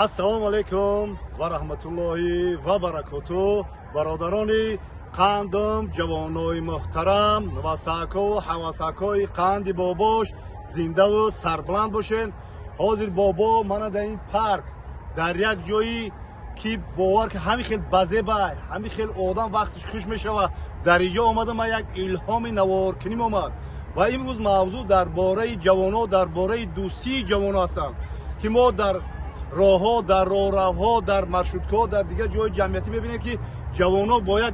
Ассалому алайкум ва раҳматуллоҳи ва баракоту. Бародарони қандам, ҷавонои муҳтарам, васако ҳавасакои қанди бобош, зиндаву сарбаланд бошен. Ҳозир бобо мана дар ин парк, дар як ҷойи ки бовар ки ҳамин хел базебай, ҳамин хел одам вақтиш хуш мешава. Дар инҷо омада ман як илҳоми наворкуним омад ва имрӯз мавзӯъ дар бораи ҷавоно, дар бораи дӯстии ҷавоно ҳастам, ки мо дар роҳҳо, дар роҳравҳо, дар маршруткаҳо, дар дигар ҷойи ҷамъиятӣ мебинем, ки ҷавоно бо як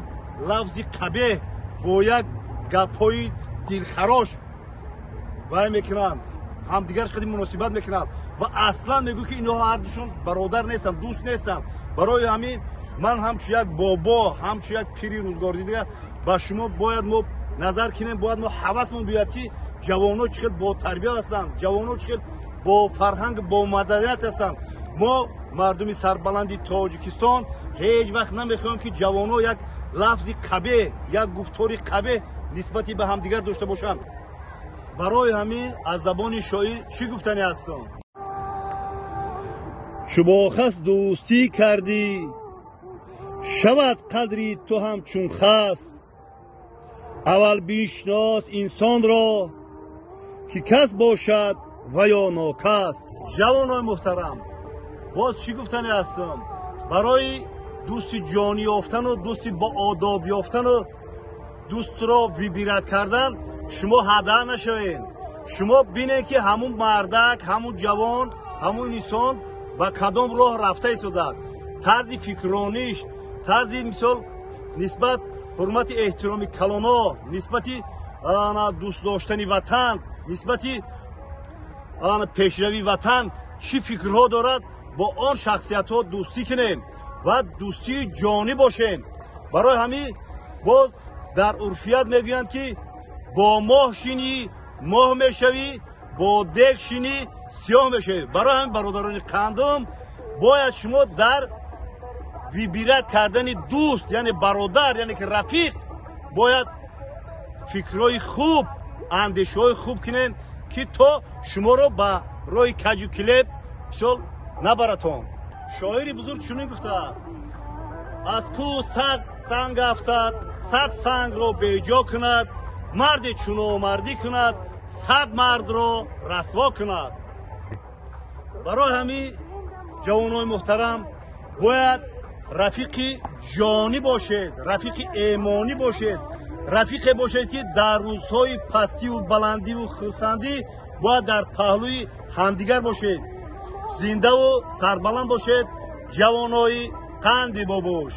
лафзи қабеҳ, бо як гапҳои дилхарош вай мекунанд, ҳамдигарш қади муносибат мекунанд ва аслан мегӯ, ки инҳо ҳардушон бародар нестанд, дӯст нестанд. Барои ҳамин ман ҳамчун як бобо, ҳамчун як пири рӯзгордида ба шумо бояд мо назар кунем, бояд мо ҳавасмон биёяд, ки ҷавоно чӣ хел ботарбия ҳастанд, ҷавоно чӣ хел бо фарҳанг, бо маданият ҳастанд. Мо мардуми сарбаланди Тоҷикистон ҳеҷ вақт намехоҳем, ки ҷавоно як лафзи қабеҳ, як гуфтори қабеҳ нисбати ба ҳамдигар дошта бошанд. Барои ҳамин аз забони шоир чӣ гуфтани ҳастам? Чу бо хас дӯстӣ кардӣ, шавад қадри ту ҳам чун хас. Аввал бишнос инсонро, ки кас бошад ва ё нокас. Ҷавонои муҳтарам, боз чӣ гуфтани ҳастам? Барои дӯсти ҷонӣ ёфтану дӯсти боодоб ёфтану дӯстро выбирать кардан шумо ҳада нашавед. Шумо бинед, ки ҳамун мардак, ҳамун ҷавон, ҳамун инсон ба кадом роҳ рафта истодааст, тарзи фикррониш, тарзи мисол нисбат ҳурмати эҳтироми калоно, нисбати дӯст доштани ватан, нисбати пешравии ватан чӣ фикрҳо дорад, бо он шахсиятҳо дӯстӣ кунем ва дӯстии ҷонӣ бошем. Барои ҳамин боз дар урфият мегӯянд, ки бо моҳ шинӣ моҳ мешавӣ, бо дег шинӣ сиёҳ мешавӣ. Барои ҳамин бародарони қандум, бояд шумо дар выбирать кардани дӯст, яъне бародар, яъне ки рафиқ, бояд фикрҳои хуб, андешаҳои хуб кунем, ки то шуморо ба роҳи каҷу килеб мисол набаратон. Шоири бузург чунин гуфтааст: аз кӯ сад санг афтад, сад сангро беҷо кунад, марде чуномардӣ кунад, сад мардро расво кунад. Барои ҳамин ҷавонои муҳтарам, бояд рафиқи ҷонӣ бошед, рафиқи эмонӣ бошед, рафиқе бошед, ки дар рӯзҳои пастиву баландиву хурсандӣ бояд дар паҳлӯи ҳамдигар бошед. Зиндаву сарбаланд бошед, ҷавонои қанди бобош.